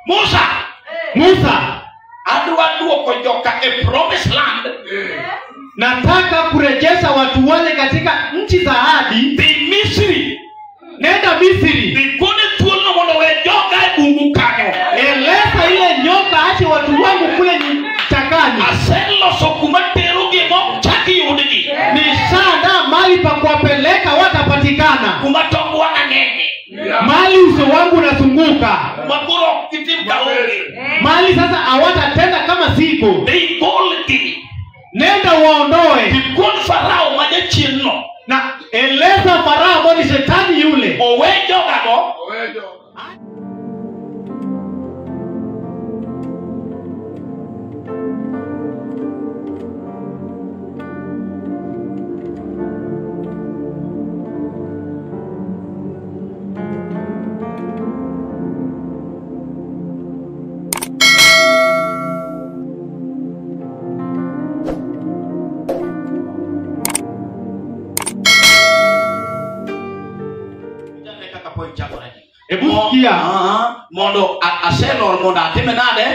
Musa. Musa, adwa duoko joka e promised land. Nataka kurejesha watu wale katika nchi za ahadi. Dhi Misri. Nenda Misri. Dhi kone thuolo mondo we joga e bungu kanyo. Eleza ile nyoka ache watu wangu kule chakani. Aseloso kuma terogi mok chak yudgi. Nishaandaa mahali pa kuwapeleka watapatikana. Kuma tong wang'a ng'enye. Mahali uso wangu unazunguka. Kuma koro ok gitim kaonge. Mahali sasa hawatatenda kama siko. Dhi golgi. Nenda waondoe. Dhi kod Farao ma jachien no. Na eleza Farao ambaye ni shetani yule. Owe jogago. Owe joga. Hebu sikia. Mondo aselor mondo atime nade?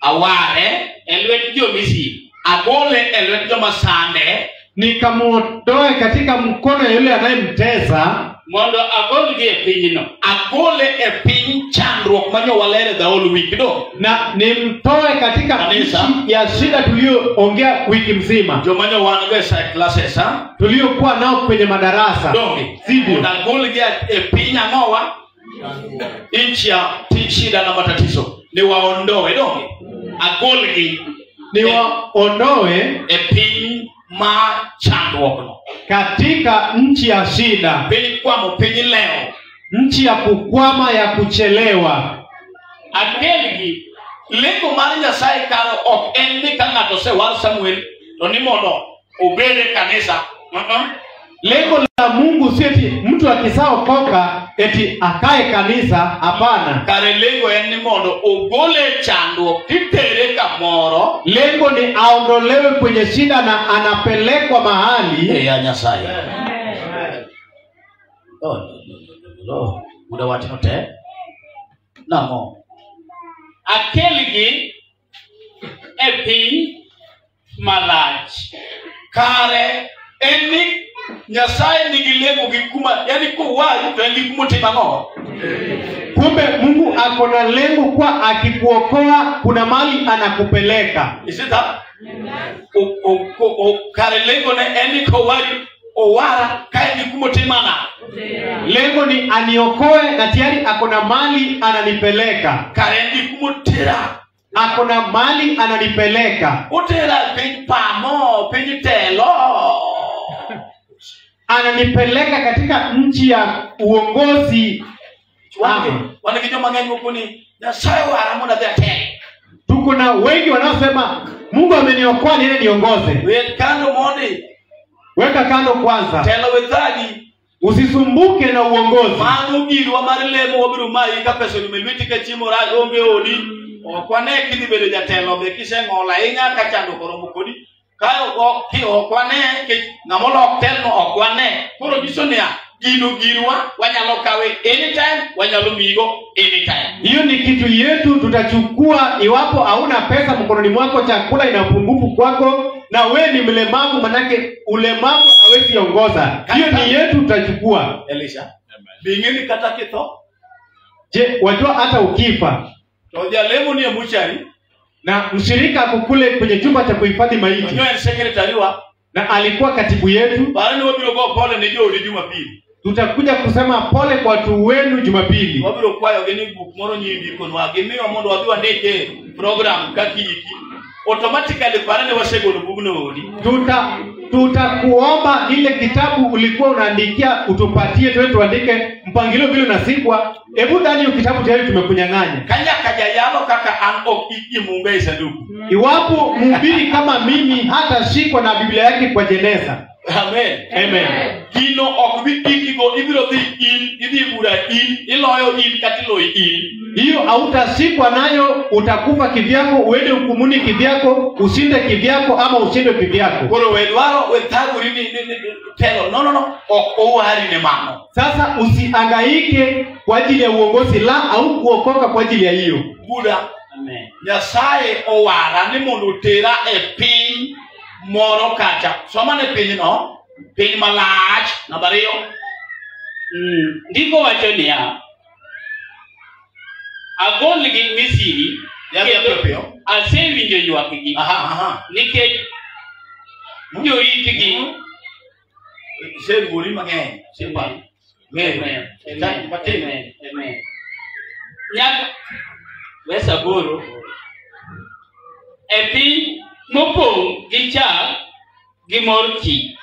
Aware e lwet jo Misri. Agole e lwet joma sande. Nikamuondoe katika mkono ya yule anayemtesa. Mondo agolgi e pinyno. Agole e piny chandruok manyo walere the whole week do. Na nimtoe katika Kanisa. ya shida tuliyoongea wiki mzima. Joma nyo wan go e classes tuliokuwa nao kwenye madarasa. Donge. Sivyo? Agolgi e piny ang'owa? Nchi ya shida na matatizo. Ni waondoe donge. Agolgi niwaondoe e piny ma chandruok no. Katika nchi ya shida. Piny kwamo, piny leo. Nchi ya kukwama, ya kuchelewa. Akelgi lengo mar Nyasaye karo ok en ni ka ng'ato osewar Samuel to ni mondo obed e kanisa. Lengo la Mungu si eti mtu akisaokoka eti akae kanisa, hapana. Kare lengo en ni mondo ogole chandruok titere kamoro. Lengo ni aondolewe kwenye shida na anapelekwa mahali. Ya Nyasaye. Oh, no. Muda wachno te. Nang'o? Akelgi e piny malach. Kare en ni Nyasaye nigi lengo gi kuma, yani kowari to en gi kuma otimo ang'o? Kumbe Mungu ako na lengo kwa akikuokoa kuna mali anakupeleka. Is it that? Kare lengo ne en ni kowari owara ka en gi kuma otimo ang'o? Lengo ni aniokoe na tayari ako na mali ananipeleka. Kare en gi kuma otera. Ako na mali ananipeleka. Otera piny pamo, piny telo. Ananipeleka katika nchi ya uongozi. Wan gi joma ng'eny moko ni Nyasaye owara mondo adhi atel. Tuko na wengi wanaosema Mungu ameniokoa niende niongoze. Wek kando mondi. Weka kando kwanza. Telo wethagi. Usisumbuke na uongozi. Mano girwa mar lemo wabiro mayi ka pesa orumo e lweti ka chiemo rach onge odi. Ok wane kidhi bedo jatelo be kiseng'ol ahinya ka chandruok oromo kodi. Ka ok wane ng'ama olok telno ok wane. Koro nyiso niya, gino girwa wanyalo kawe anytime, wanyalo miyigo anytime. Hiyo ni kitu yetu tutachukua iwapo hauna pesa mkononi mwako, chakula ina upungufu kwako na we ni mlemavu, manake ulemavu hawezi ongoza. Hiyo ni yetu tutachukua. Elisha. Bingeni kata kitho. Je, wajua hata ukifa to jalemo ni e mochari na mshirika akukule kwenye chumba cha kuhifadhi maiti. Onyo en secretary wa na alikuwa katibu yetu. Bana ni wabiro go pole ne joodi Jumapili. Tutakuja kusema pole kwa watu wenu Jumapili. Wabiro kwayo gi ni buk moro nyindi konwa gimiwa mondo wadhi wandike program kaka iki. Automatically pare ne wasegolo bugno odi. Tutakuomba ile kitabu ulikuwa unaandikia utupatie tuwe tuandike mpangilio vile unasikwa. Hebu ndani hiyo kitabu tayari tumekunyang'anya. Kanya kajayalo kaka an ok iki mumbe sanduku. Iwapo mhubiri kama mimi hatashikwa na Biblia yake kwa jeneza. Amen. Amen. Gino ok bi ikigo ibiro dhi in idhi bura in iloyo in kata iloyi in. Hiyo hautashikwa nayo, utakufa kivyako, uende hukumuni kivyako, ushinde kivyako ama ushindwe kivyako. Koro we dwaro we thagori ni telo. No no no ok owari ne mano. Sasa usihangaike kwa ajili ya uongozi la au kuokoka kwa ajili ya hiyo. Buda Amen. Nyasaye owara ni mondo otera e piny moro kacha. Soma ne pinyno, piny malach. Namba ariyo. Ndiko wacho niya, agolgi Misri, Yap, yap, kendo piyo, piyo. asewinjo ywakgi, Aha, aha. nikech joritgi. Iseluori mang'eny. Simba. Ng'eyo. Amen. Chak Amen. matin. Amen. Amen. Nyaka wes aboro e piny mopong' gi chak gi mor kich.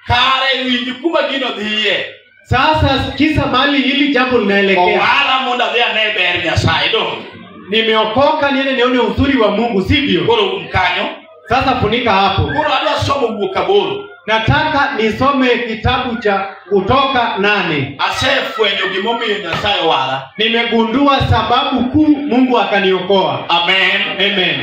Kare winj kuma gino dhiye. Sasa sikiza mahali hili jambo linaelekea. Owara mondo adhi ane ber Nyasaye do. Nimeokoka niende nione uzuri wa Mungu, sivyo? Koro um kanyo. Sasa funika hapo. Koro adwa somo wuok aboro. Nataka nisome kitabu cha Kutoka 8. Asefwenyo gimomiyo Nyasaye owara. Nimegundua sababu kuu Mungu akaniokoa. Amen. Amen.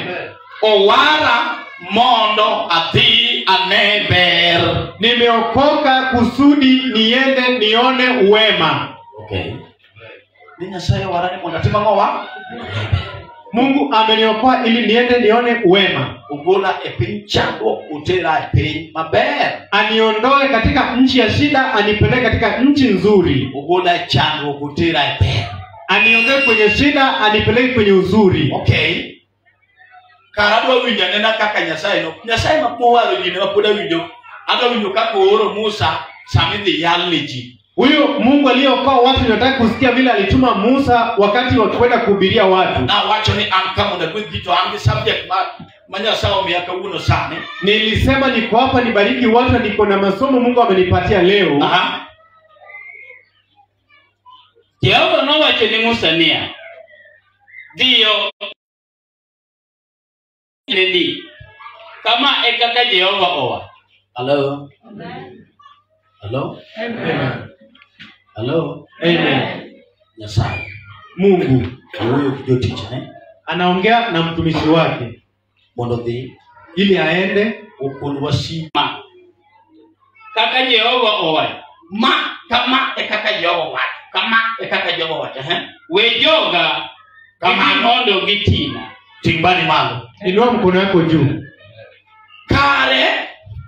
Owara mondo adhi ane ber. Nimeokoka kusudi niende nione uwema. Okay. Ni Nyasaye owara ni mondo atim ang'owa? Mungu ameniokoa ili niende nione uwema. Ogola e piny chandruok otera e piny maber. Aniondoe katika nchi ya shida anipeleke katika nchi nzuri. Ogola e chandruok otera e ber. Aniondoe kwenye shida anipeleke kwenye uzuri. Okay. Kara adwa winjo anena kaka Nyasaye no. Nyasaye ma powaro ji ne ma pod awinjo. Adwa winjo kaka ooro Musa sama idhi yal ne ji. Huyo Mungu aliyeokoa watu, nataka kusikia vile alituma Musa wakati wa kwenda kuhubiria watu. Nawacho ni an ka mondo agwedh ji to an gi subject ma Nyasaye omiya kawuono sani. Nilisema niko hapa nibariki watu, niko na masomo Mungu amenipatia leo. Aha. Jehova nowacho ni Musa niya, dhiyo ni kama e kaka Jehova owacho. Hello. Hello. Amen. Hello. Amen. Nyasaye Mungu owuoyo gi jotichne anaongea na mtumishi wake mondo odhi ili aende okon wasigu. Ma kaka Jehova owacho. Ma kama e kaka Jehova owacho. Kama e kaka Jehova owacho. We joga Kama mondo gitina. Ting' badi malo. Inua mkono wako juu. Kare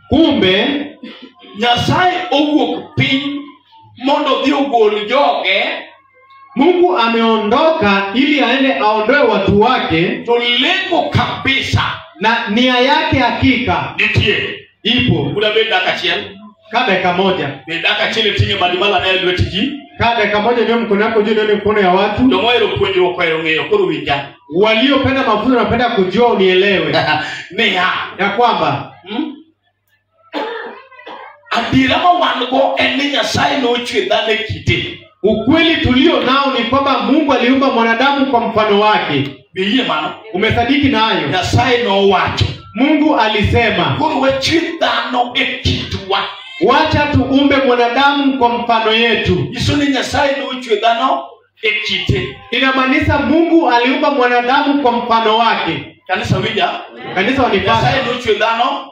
kumbe Nyasaye owuok piny mondo odhi ogol joge. Mungu ameondoka ili aende aondoe watu wake. To lengo kabisa na nia yake hakika nitie. Ipo. Buda bed dakika achiel. Ka dakika moja. Bed dakika achiel iting'e badi malo ane lwet ji. Ka dakika moja inua mkono wako juu nione mkono ya watu. Joma ohero puonjruok ohero ng'eyo koro winja. Waliopenda mafunzo wanapenda kujua unielewe. Niya. Ya kwamba Adiera ma wan go en ni Nyasaye nochwe dhano e kite. Ukweli tulio nao ni kwamba Mungu aliumba mwanadamu kwa mfano wake. Be iyie mano? Umesadiki nayo? Nyasaye nowacho. Mungu alisema. Koro wachwe dhano e kitwa. Wacha tuumbe mwanadamu kwa mfano yetu. Nyiso ni Nyasaye nochwe dhano e kite. Inamaanisha Mungu aliumba mwanadamu kwa mfano wake. Kanisa winja? Kanisa wanipata. Nyasaye nochwe dhano.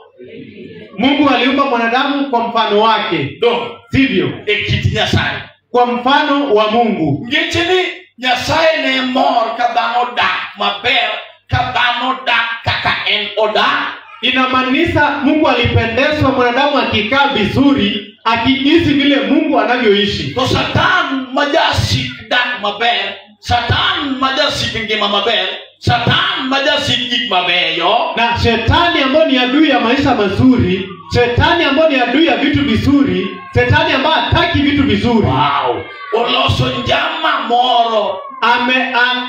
Mungu aliumba mwanadamu kwa mfano wake. Do. Sivyo? E kit Nyasaye. Kwa mfano wa Mungu. Ngeche ni Nyasaye ne mor ka dhano dak maber, ka dhano dak kaka en odak. Inamaanisha Mungu alipendezwa mwanadamu akikaa vizuri, akiishi vile Mungu anavyoishi. To Satan majasik dak maber, Satan majasik ngima maber, Satan majasik gik mabeyo. Na shetani ambaye ni adui ya maisha mazuri, shetani ambaye ni adui ya vitu vizuri, shetani ambaye hataki vitu vizuri. Wow. Oloso njama moro.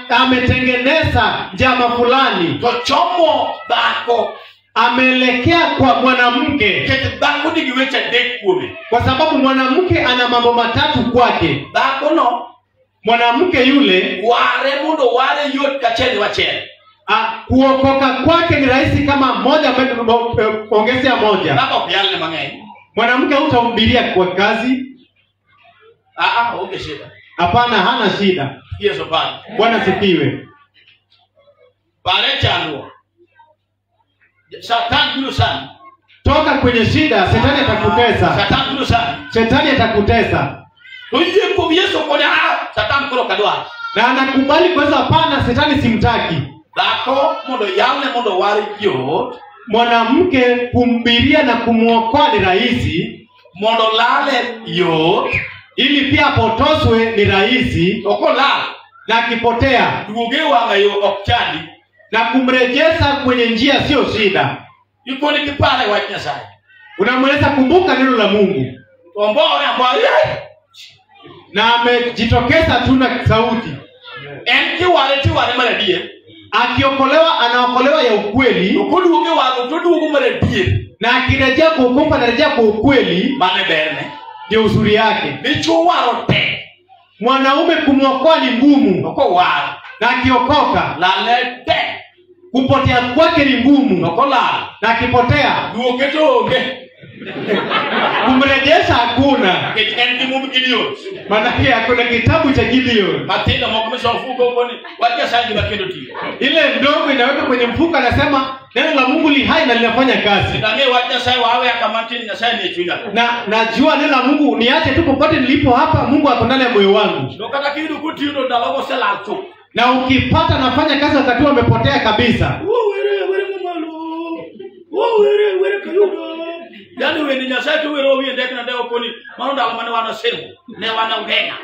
Ametengeneza njama fulani. To chomo dhako. Ameelekea kwa mwanamke. Nikech dhako nigi weche adek kuome. Kwa sababu mwanamke ana mambo matatu kwake. Dhako no, mwanamke yule, ware mondo ware yot kachiel wachiel. Kuokoka kwake ni rahisi kama moja ongezea moja. Dhako ok yalne mang'eny. Mwanamke hutahubiria kwa kazi. Onge shida. Hapana, hana shida. Yesu bwana. Bwana sifiwe. Pare chandruok. Satan biro sani. Toka kwenye shida, shetani atakutesa. Satan biro sani. Shetani atakutesa. To yie kuom Yesu kode Satan koro ok adwar. Na anakubali kwanza, hapana, shetani simtaki. Dhako mondo yalne mondo war yot. Mwanamke kumbiria na kumuokoa ni rahisi. Mondo lale yot. Ili pia apotoswe ni rahisi. To kolal na akipotea duoge wang'a yo ok chandi. Na kumrejesha kwenye njia sio shida. Ikoni kipare wach Nyasaye. Unamweleza kumbuka neno la Mungu. Ombore ambore. Na amejitokeza tu na sauti. En kiware tiware mar adier. Akiokolewa anaokolewa ya ukweli. Koduoge wang'o to duogo mar adier. Na akirejea kuokoka anarejea kwa ukweli. Mano berne. Ndio uzuri yake. Dichuo waro tek. Mwanaume kumwokoa ni ngumu. To kowar Na akiokoka lale tek. kupotea kwake ni ngumu. To kolal Na akipotea duoke to onge. kumrejesha hakuna. Nikech en gi mumb Gideon. Manake hakuna kitabu cha Gideon. Matindo moko misomo mfuko koni wach Nyasaye gima kendo tiyo. Ile ndogo inaweka kwenye mfuko, anasema neno la Mungu li hai na linafanya kazi. Nang'e wach Nyasaye wawe kama mantie Nyasaye ni e chunya. Na najua neno la Mungu niache tu popote nilipo hapa, Mungu ako ndani ya moyo wangu. To kata kiyudo kotiyo to ndalo moselal chuth. Na ukipata nafanya kazi wakati wamepotea kabisa. Were were mamalo. Were were kayudo. Yani wende Nyasaye to wero wiye ndek na ndewo koni mano ndalo mane wan osingo ne wan ongeng'a.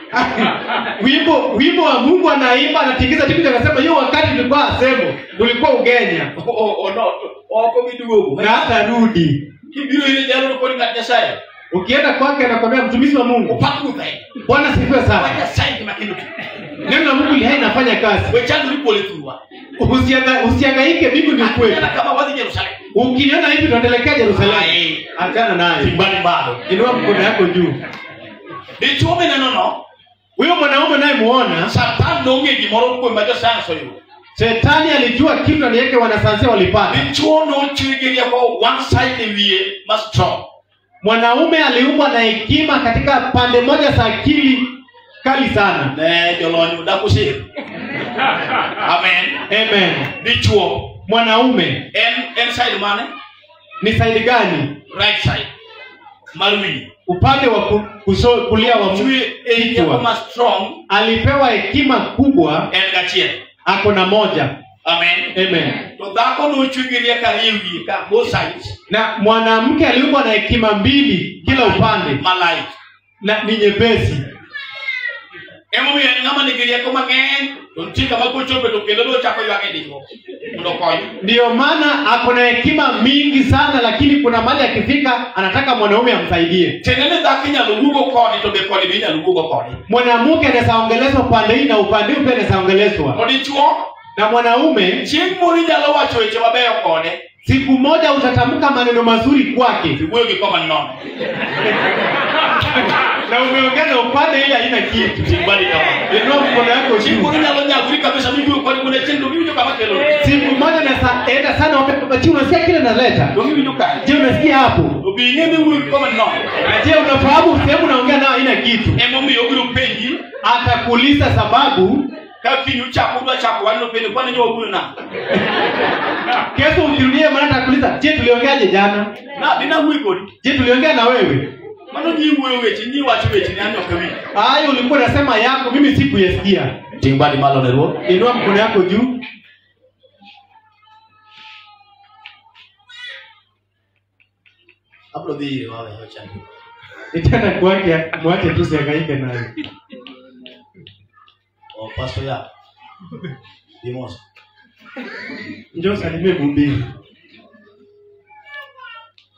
Wimbo wa Mungu anaimba anatingiza kitu, anasema hiyo wakati tulikuwa asemo, tulikuwa ugenya. No, ok obi duogo. Na hata rudi. Kibiro ire jalo koni ng'at Nyasaye. Ukienda kwake anakwambia mtumishi wa Mungu. Opak ruodhe. Bwana sifiwe sana. Wach Nyasaye gima kendo tiyo. Neno la Mungu li hai inafanya kazi. We chandri pole thurwa. Usihangaike, mbingu ni ukweli. Anena kama wadhi Jerusalem. Ukiniona hivi tunaelekea Yerusalemu. Achana naye. Timbani bado. Inua mkono yako juu. Dichuo mineno no. Huyo mwanaume unayemuona, Satan nong'e gimoro kuome ma josayans oyudo. Shetani alijua kitu ndani yake wanasayansi walipata. Dichuo nochwe gi rieko one side e wiye ma strong. Mwanaume aliumbwa na hekima katika pande moja za akili kali sana. Ne jolony udak usir. Amen. Amen. Dichuo Mwanaume en side mane? Ni side gani? Right side. Mar wiye. Upande wa kulia wa Chwe e rieko ma strong. Alipewa hekima kubwa. En gachiel. Ako na moja. Amen. Amen. To dhako nochwe gi rieko ariyo e wiye ka both sides. Na mwanamke aliumbwa na hekima mbili kila upande. Malai. Na ni nyepesi. Emomiyo en ng'ama nigi rieko mang'eny to nitie kama kochope to kendo ochako ywak e dichuo mondo okony. Ndio maana ako na hekima mingi sana, lakini kuna mahali akifika anataka mwanaume amsaidie. Tiende ni dhako inyalo wuogo koni to be koni be inyalo wuogo koni. Mwanamke anaweza ongelezwa pande hii na upande huu pia anaweza ongelezwa. To dichuo na mwanaume chieng' moro inyalo wacho weche mabeyo kode. Siku moja utatamka maneno mazuri kwake. Iwuoyo gi koma nono. Na umeongea na upande ile haina kitu. Timbali kama. Inua mkono yako juu. Siku moja nyaguri kabisa mimi kwa kuna chendo mimi kama kelo. Siku moja na enda sana wape chini, unasikia kile naleta. Ndio mimi kale. Je, unasikia hapo? Obinge ni wuoyo kama nono. Na je, unafahamu sehemu unaongea nayo haina kitu? Emomiyo obiro penji. Atakuuliza sababu. Ka kiny uchako udwa chako wan nopenjo kwani nyo wawuoyo nang'o? Kesho ukirudie maana atakuuliza, je, tuliongeaje jana? Na dina wuoyo kodi. Je, tuliongea na wewe? Mano nyi wuoyo weche, nyi wacho weche ni an ok awinj. Hayo ulikuwa unasema yako, mimi sikuyasikia. Ting' badi malo ne Ruoth. Inua mkono yako juu. Abro dhi ire wawe ochandi. Nitaenda kwake, mwache tu sihangaike naye. O pastor ya. Dimos. Njoo salimie mhubiri.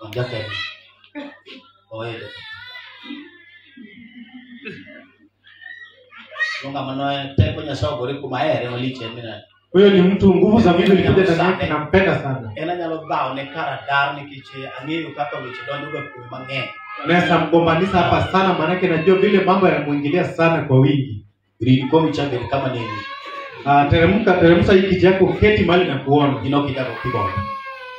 Wanjaka. Oede. Longa mano teko Nyasaye ogore kuma ahere malich en mina. Huyo ni mtu nguvu za Mungu ilikuja ndani yake, nampenda sana. En anyalo dhawo ne kara dar nikech ang'eyo kaka weche donjo ga kuome mang'eny. Naweza mgombanisa hapa sana maanake najua vile mambo yanamuingilia sana kwa wingi. Rid komi chabed kama nini. Teremka, teremsha hii kiti yako, keti mahali na kuona. Ino kitako kibona.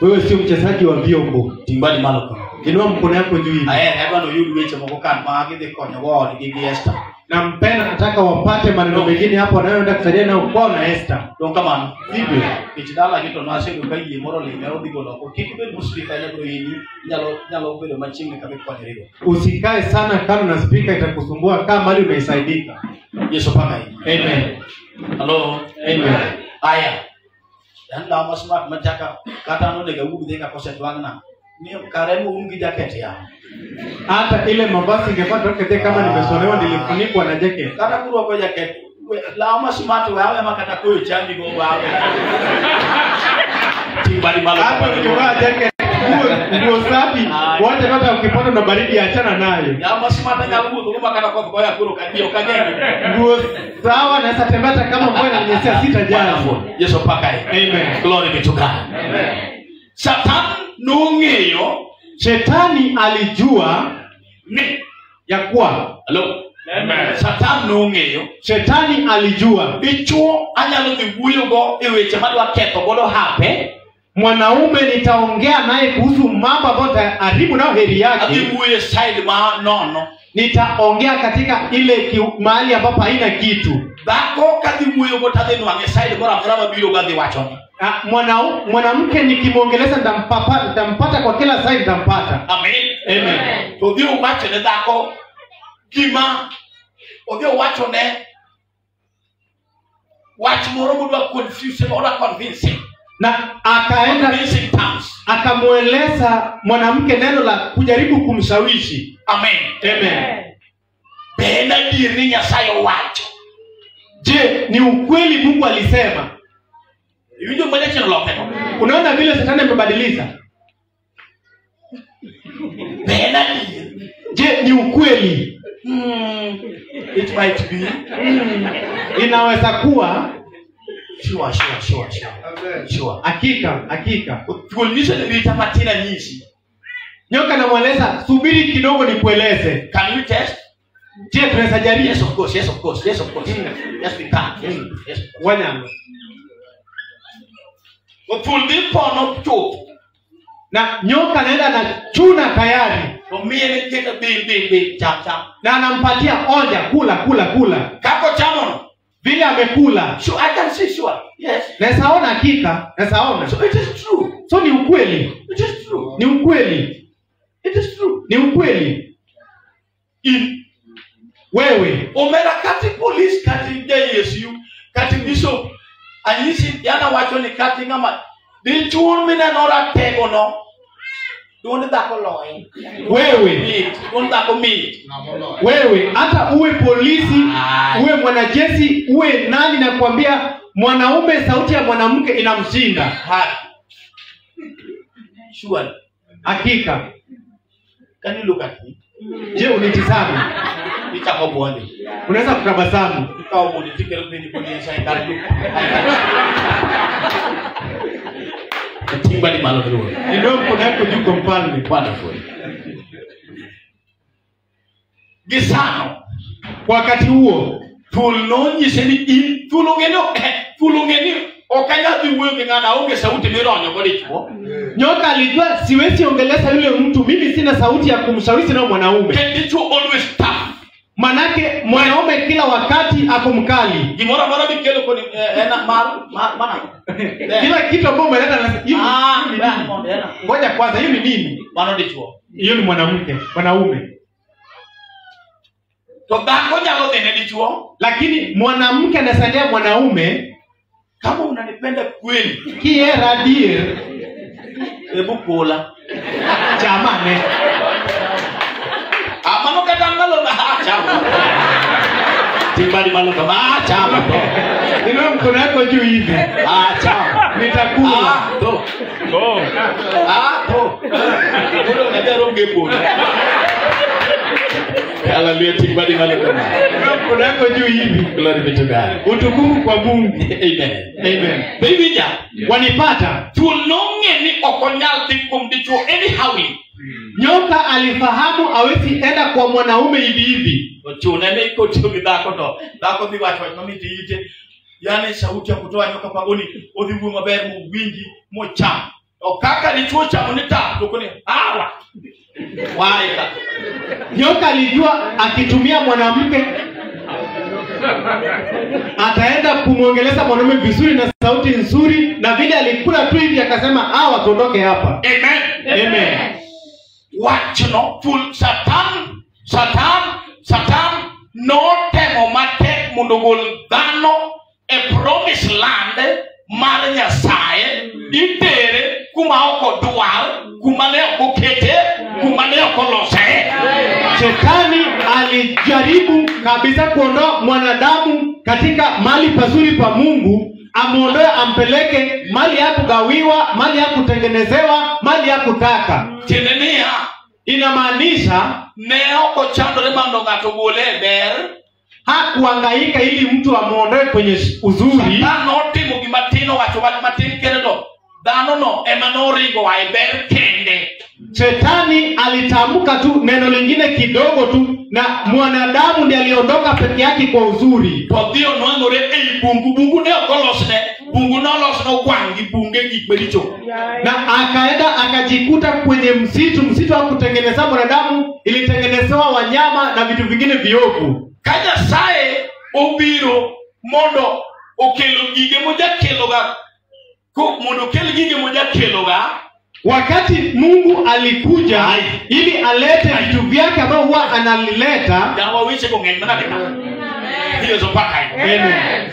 Wewe sio mchezaji wa vyombo. Ting' badi malo kono. Inua mkono yako juu hivi. Ae, adwa noyud weche moko kan ma gidhi konyogo odgi gi Esther. Nampenda, nataka wapate maneno mengine hapo wanayoenda kusaidia nao kwao na Esther. Dong kamano. Sivyo? Nikech dalagi to naseyudo ka yie moro olime odhi golo oko. Kik ibed musika nyalo hinyi, inyalo bedo machiegni kama ikonyorigo. Usikae sana kando na spika, itakusumbua. Kaa mahali umeisaidika. Yesu paka ahinya. Amen. Hello. Amen. Aya. En law ma smart machaka kata an onego awuog dhi ka kosetwang'na. Miyo kare moum gi jaket yawa. Hata ile mavazi ingefaa toke kama nimesonewa, nilifunikwa na jacket. Kata kurwako jaket, law ma smart we awe ma kata koyo chami go we awe. Ting' badi malo. Hata ukivaa jacket, nguo safi, wacha hata ukipata na baridi, achana nayo. Law ma smart anyalo wuotho go ma kata koth goya koro ka ok ageng'e. Nguo sawa, naweza tembea hata kama mvua inanyesha, sitajali. Wonderful. Yesu paka ahinya. Amen. Glory be to God. Satan nong'eyo Shetani alijua ni ya kuwa Hello. Satan nong'eyo Shetani alijua dichuo anyalo dhi wuoyogo e weche madwa ketho godo hape. Mwanaume nitaongea naye kuhusu mambo ambayo nitaharibu nayo heri Adhi yake. wuoyo e side ma nono. Nitaongea katika ile mahali ambapo haina kitu. Dhako kadhi wuoyogo tadhi nwang'e side moro amora mabiro gadhi wachone. Mwanamke nikimwongeleza nitampata kwa kila side, nitampata. Amen. Amen. To odhi owacho ne dhako gima odhi owacho ne wach moro modwa confuse modwa convincing. Na akaenda Convincing terms. akamweleza mwanamke neno la kujaribu kumshawishi. Amen. Amen. Be en adier ni Nyasaye owacho. Je, ni ukweli Mungu alisema? Iwinjo ma jachien olokego? Unaona vile shetani amebadiliza? Be en adier? Je, ni ukweli? It might be. Inaweza kuwa. Sure, sure, sure, sure. Sure. Hakika, hakika. Thuol nyiso ni rita matin anyisi. Nyoka anamweleza, subiri kidogo nikueleze. Can we test? Je, tunaweza jaribu? Yes, of course, yes, of course, yes, of course. Yes, we can. Yes, yes. Wanyama. Thuol dhi pono chuth. Na nyoka anaenda na chuna tayari. To miye ni keto bi cham cham. Na anampatia onja, kula kula kula. Kako chamono. Vile amekula. So I can see sure. Yes. Naweza ona hakika, naweza ona. So it is true. So ni ukweli. It is true. Ni ukweli. It is true. Ni ukweli. In wewe omera kati police kati JSU kati bishop anyisi yana wacho ni kati ngama dichuo mineno ratego no. Duond dhako loye. Wewe mit, duond dhako mit. Wewe hata uwe polisi, uwe mwanajeshi, uwe nani, nakwambia mwanaume sauti ya mwanamke inamshinda. Sure. Hakika. Can you look at me? Je, unitizame? Nichako bwonjo. Unaweza kutabasamu. Ikawo mondo tikelo piny koni I can look. Ting' badi malo duol. Inua mkono yako juu kwa mfalme. Wonderful. Gisano. Kwa wakati huo thuol nonyise ni in thuol ong'e ni thuol ong'e ni ok anyal dhi wuoyo gi ng'ano, aonge sauti mironyo go dichuo. Nyoka alijua siwezi ongeleza yule mtu, mimi sina sauti ya kumshawishi nao mwanaume. Kendo dichuo always tough. Manake mwanaume kila wakati ako mkali. Gimoro amora mikelo koni en mar mana. Kila kitu ambacho umeleta na hiyo. Ngoja kwanza, hiyo ni nini? Mano dichuo. Hiyo ni mwanamke, mwanaume. To dhako nyalo dhi ne dichuo. Lakini mwanamke anasaidia mwanaume. Kama unanipenda kweli, kiera adier, hebu kula. Chamane. Amano kata ngalo na chama. Timbali malo kama chama to. Ndio mkono wako juu hivi. Chama. Nitakula. To. To. Mbona unajua ronge bora. Hallelujah, timbali malo kama. Ndio mkono wako juu hivi. Glory be to God. Utukufu kwa Mungu. Amen. Amen. Baby ja. Wanipata. Thuol nong'e ni ok onyal dhi kuom dichuo anyhow. Nyoka alifahamu hawezi enda kwa mwanaume hivi hivi. Ochune ni kotiyo gi dhako to dhako dhi wacho wach mamit ite. Yani sauti ya kutoa nyoka pangoni odhi wuoyo maber mowinji mocham. To kaka dichuo chamo ni tap to koni awa. Waika. Nyoka alijua akitumia mwanamke ataenda kumwongeleza mwanamume vizuri na sauti nzuri, na vile alikula tu hivi akasema hawa tuondoke hapa. Amen. Amen. Wachno full Satan notemo matek mondo ogol dhano e promised land mar Nyasaye itere kuma ok odwar, kuma ne ok okete, kuma ne ok olose. Shetani alijaribu kabisa kuondoa mwanadamu katika mali pazuri pa Mungu, amuondoe ampeleke mali ya kugawiwa, mali ya kutengenezewa, mali ya kutaka. Tiende niya, Inamaanisha ne ok ochandore mondo ng'ato ogole e ber. hakuhangaika ili mtu amuondoe kwenye uzuri. Satan notimo gima tin, owacho wach matin kende to dhano no ema noringo oa e ber kende. Shetani alitamka tu neno lingine kidogo tu, na mwanadamu ndiye aliondoka peke yake kwa uzuri. To odhi onwang'ore ei bungu, bungu ne ok olosne, bungu nolosne ogwang' gi bunge gik maricho. Na akaenda akajikuta kwenye msitu. Msitu hakutengeneza mwanadamu, ilitengenezewa wanyama na vitu vingine viovu. Ka Nyasaye obiro mondo okelo gige mojakeloga, mondo okel gige mojakeloga. Wakati Mungu alikuja ili alete vitu vyake ambavyo huwa analileta. Dawa wechego ng'eny manade ka. Iloso paka. Amen.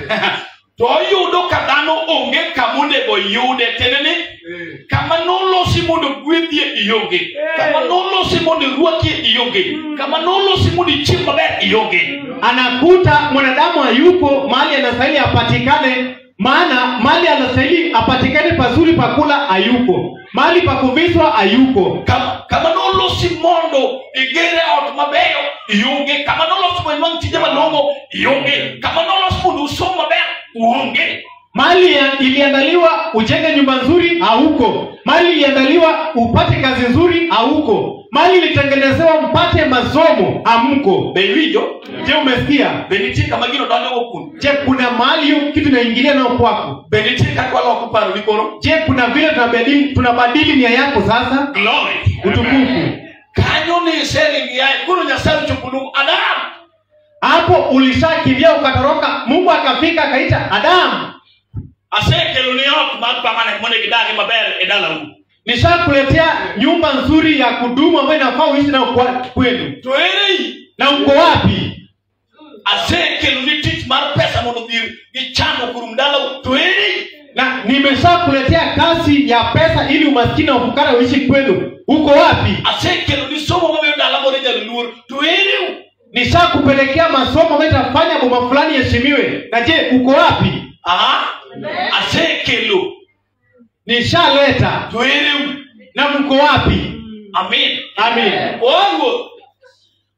To oyudo ka dhano onge kama onego yude, tiende ni kama nolosi mondo gwedhie ionge, kama nolosi mondo irwakie ionge, kama nolosi mondo ichiem maber ionge. Anakuta mwanadamu hayuko mahali anastahili apatikane, maana mahali anastahili apatikane pazuri pakula hayuko, mahali pa kuviswa hayuko. Kama nolosi mondo igere ot mabeyo ionge, kama nolosi mondo inwang' tije malong'o ionge, kama nolosi mondo usom maber uonge. Mali iliandaliwa ujenge nyumba nzuri hauko, mali iliandaliwa upate kazi nzuri hauko, mali ilitengenezewa mpate masomo hamko. Be iwinjo? Je, umesikia? Be nitie kama gino donjogo kuno? Je, kuna mahali hiyo kitu inaingilia nao kwako? Be nitie kaka waloko paroni koro? Je, kuna vile tunabadili nia yako sasa? Glory. Utukufu. Kanyo ni iseringi yae koro Nyasaye ochopo luongo Adam. Hapo ulishakimbia ukatoroka, Mungu akafika akaita Adam. Asekeloni ot mar permanent mondo gidagi maber e dalau. Nishakuletea nyumba nzuri ya kudumu ambayo inafaa uishi nayo kwenu. To ere Na uko wapi? Asekeloni tich mar pesa mondo dhir gi chamo kurum dalau. To ere Na nimeshakuletea kazi ya pesa ili umaskini na ufukara uishi kwenu. Uko wapi? Asekeloni somo mamiyo dala moro inyalo luor. To ere Nishakupelekea masomo ambayo itafanya boma fulani iheshimiwe. Na je, uko wapi? Asekelo. Nishaleta. To ere Na mko wapi? Amen. Amen. Ongo.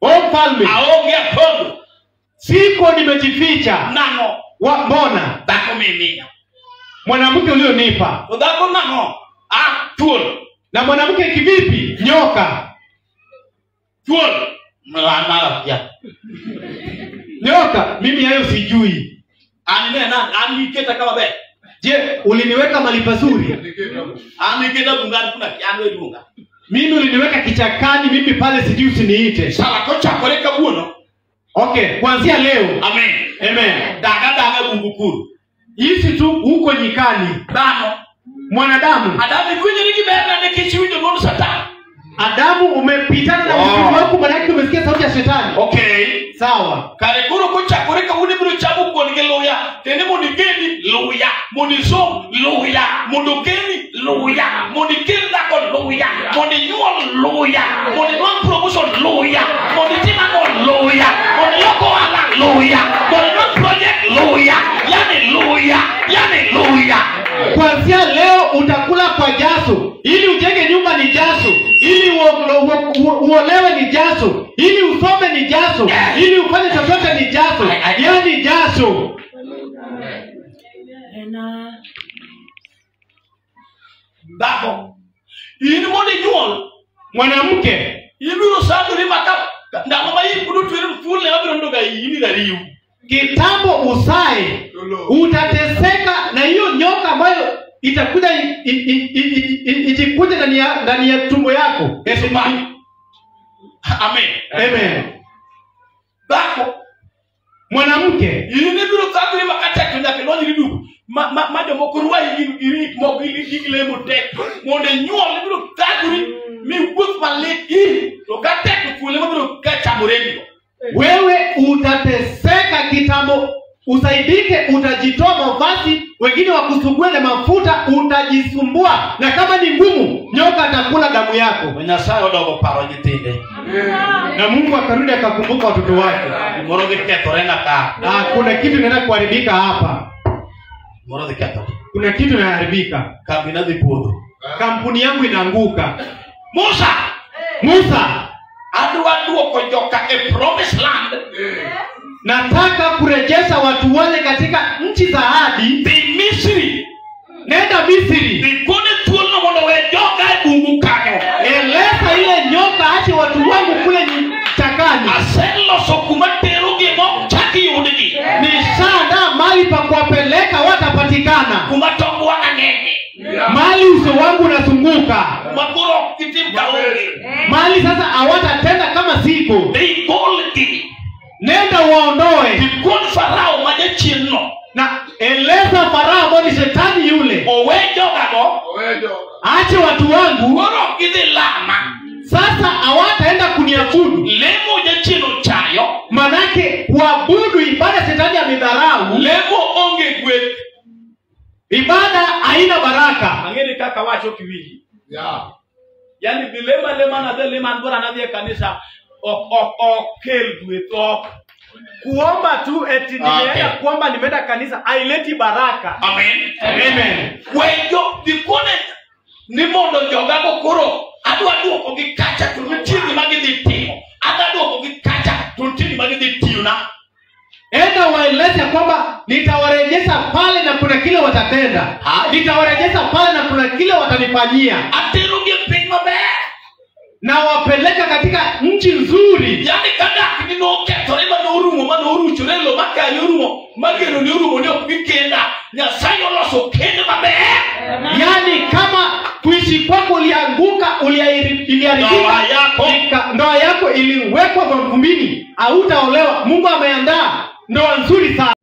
O mfalme. Aonge apondo. Siko nimejificha. Nang'o? Mbona? Dhako mimiya. Mwanamke ulionipa. To dhako nang'o? Thuol. Na mwanamke kivipi? Nyoka. Thuol. Mala ya. Nyoka, mimi hayo sijui. An ne na an niketa kama ber. Je, uliniweka mahali pazuri? An niketa bungani kuna an we bunga. Mimi uliniweka kichakani, mimi pale sijui usiniite. Sawa, kochakore kawuono. Okay, kuanzia leo. Amen. Amen. Daga daga bungu kuru. Ishi tu huko nyikani. Dhano. Mwanadamu. Adamu iwinjo ni giber nikech iwinjo duond Satan. Adamu umepitana na mzimu wako, maana umesikia sauti ya shetani. Okay. Sawa. Kare koro kochakore kawuono ibiro chamo kuon gi luya, tiende mondo igedi luya, mondo isom luya, mondo okeli luya, mondo ikel dhako luya, mondo inyuol luya, mondo inwang' promotion luya, mondo itim ang'o luya, mondo ilok ohala luya, mondo inwang' project luya, yani luya, yani luya. Kuanzia leo utakula kwa jasho, ili ujenge nyumba ni jasho, ili uolewe ni jasho, ili usome ni jasho, ili ufanye chochote ni jasho, yani jasho. Dhako, in mondo inyuol mwanamke, ibiro sandori maka ndalo ma ikudo tweri thuol ne wabiro ndoga ini rariu. Kitambo usae utateseka na hiyo nyoka ambayo itakuja ijikuje ndani ya tumbo yako. Amen. Amen. Dhako mwanamke inibiro thagri makata to nyaka donj gi duk ma jomoko rwayi gi moko gi lemo tek mondo inyuol ibiro thagri mi wuoth malit to ka tek to lemo biro ka chamo rembi. Wewe utateseka kitambo, usaidike, utajitoa mavazi, wengine wakusugue na mafuta, utajisumbua, na kama ni ngumu nyoka atakula damu yako. Nyasaye odogo paro nyithinde. Na Mungu akarudi akakumbuka watoto wake. Gimoro dhi kethore na ka. Na kuna kitu inaenda kuharibika hapa. Gimoro dhi kethore. Kuna kitu inaharibika. Kambi na dhi podho. Kampuni yangu inaanguka. Musa adwa duoko joka e promised land. Nataka kurejesha watu wale katika nchi za ahadi. Dhi Misri. Nenda Misri. Dhi kone thuolo mondo we joka e bungu kanyo. Eleza ile nyoka ache watu wangu kule chakani. Aseloso kuma terogi mok chak yudgi. Nishaandaa mahali pa kuwapeleka watapatikana. Kuma tong wang'a ng'enye. Mahali uso wangu unazunguka. Kuma koro ok gitim kaonge. Mahali sasa hawatatenda kama siko. Dhi golgi. Nenda uondoe. Dhi Farao ma jachien no. Na eleza Farao ambaye ni shetani yule. Owe jogago. Ache watu wangu. Koro ok gidhi lama. Sasa hawataenda kuniabudu. Lemo jachien ochayo. Manake kuabudu ibada shetani amedharau. Lemo onge gweth. Ibada haina baraka. Ang'eni kaka wacho kiwinji. Yani dhi lema lema na dhi lema bora na dhi e kanisa ok kel gweth ok. Kuomba tu eti nimeenda kuomba nimeenda kanisa haileti baraka. Amen. Amen. Wejo dikone ni mondo jogago koro adwa duoko gi kacha to nitie gima gidhi timo. Adwa duoko gi kacha to nitie gima gidhi tiyona. Enda waeleze kwamba nitawarejesha pale na kuna kile watatenda. Nitawarejesha pale na kuna kile watanifanyia. Aterogi e piny maber. Na wapeleka katika nchi nzuri. Yani kadak ni nokethore ma norumo ma noruchore lo makayo orumo mageno ni orumo ni ok gikenda. Nyasaye oloso kendo maber. Yani kama kuishi kwako ulianguka, iliharibika, ndoa yako iliwekwa mavumbini, hautaolewa. Mungu ameandaa ndoa nzuri sana.